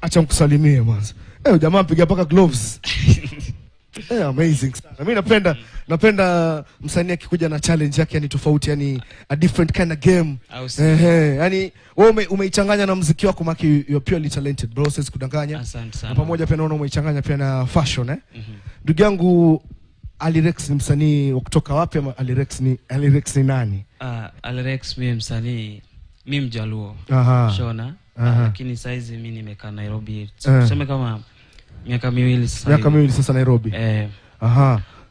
Acha nikusalimie mwanzo. Jamaa mpiga paka gloves. Amazing sana. Mimi napenda msanii akikuja na challenge yake, yani tofauti, yani a different kind of game. Yani wewe umeichanganya na muziki wako, maki you are purely talented bro, siwezi kudanganya. Asante sana. Na pamoja pia naona umeichanganya pia na fashion eh. Ndugu yangu, Allyrex ni msanii kutoka wapi ama Allyrex ni nani? Allyrex mimi msanii, mimi Mjaluo. Shona. Lakini saizi mimi nimekaa Nairobi. Tuseme kama miaka miwili sasa. Miaka miwili sasa Nairobi.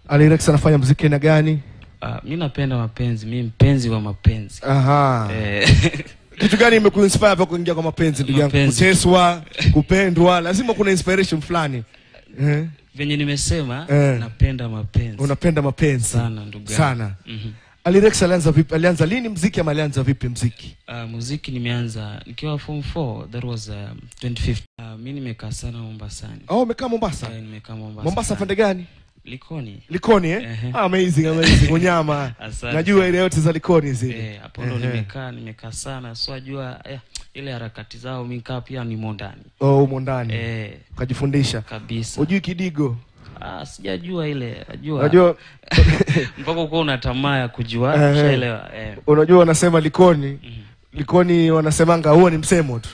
Allyrex anafanya muziki na gani? Mimi napenda mapenzi, mimi mpenzi wa mapenzi. Kitu gani imekuinspire hapa kuingia kwa mapenzi ndugu yangu? Kuteswa, kupendwa, lazima kuna inspiration fulani. Venye nimesema, napenda mapenzi. Unapenda mapenzi sana ndugu yangu. Sana. Allyrex alianza vipi? Alianza lini muziki ama alianza vipi muziki? Muziki nimeanza nikiwa form 4, that was 2015. Mimi nimekaa sana Mombasani. Oh, umekaa Mombasa? Nimekaa Mombasa. Mombasa pande gani? Likoni. Likoni eh? Amazing, amazing. Unyama. Najua ile yote za Likoni zile. Hapo ndo nimekaa sana. So najua ile harakati zao mimi kaa pia ni mondani. Oh, mondani. Ukajifundisha. Kabisa. Hujui Kidigo? Sijajua ile, najua. Unajua mpaka uko una tamaa ya kujua, ushaelewa. Unajua wanasema Likoni. Likoni wanasemanga huo ni msemo tu.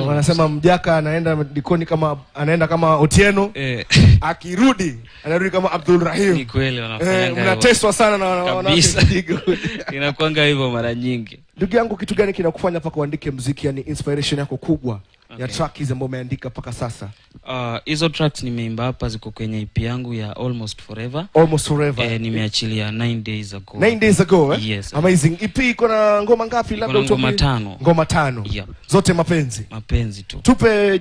Wanasema mjaka anaenda Likoni kama anaenda kama Otieno. Akirudi anarudi kama Abdul Rahim. Ni kweli wanafanya hivyo. Mnateswa sana na wanawake Kidigo. Inakuanga hivyo mara nyingi. Ndugu yangu, kitu gani kinakufanya mpaka uandike muziki, yani inspiration yako kubwa ya track hizi ambazo umeandika mpaka sasa? Hizo tracks nimeimba hapa ziko kwenye EP yangu ya Almost Forever. Almost Forever. Nimeachilia 9 days ago. 9 days ago eh? Yes. Amazing. EP iko na ngoma ngapi? Labda ngoma 5. Ngoma 5. Yep. Zote mapenzi. Mapenzi tu. Tupe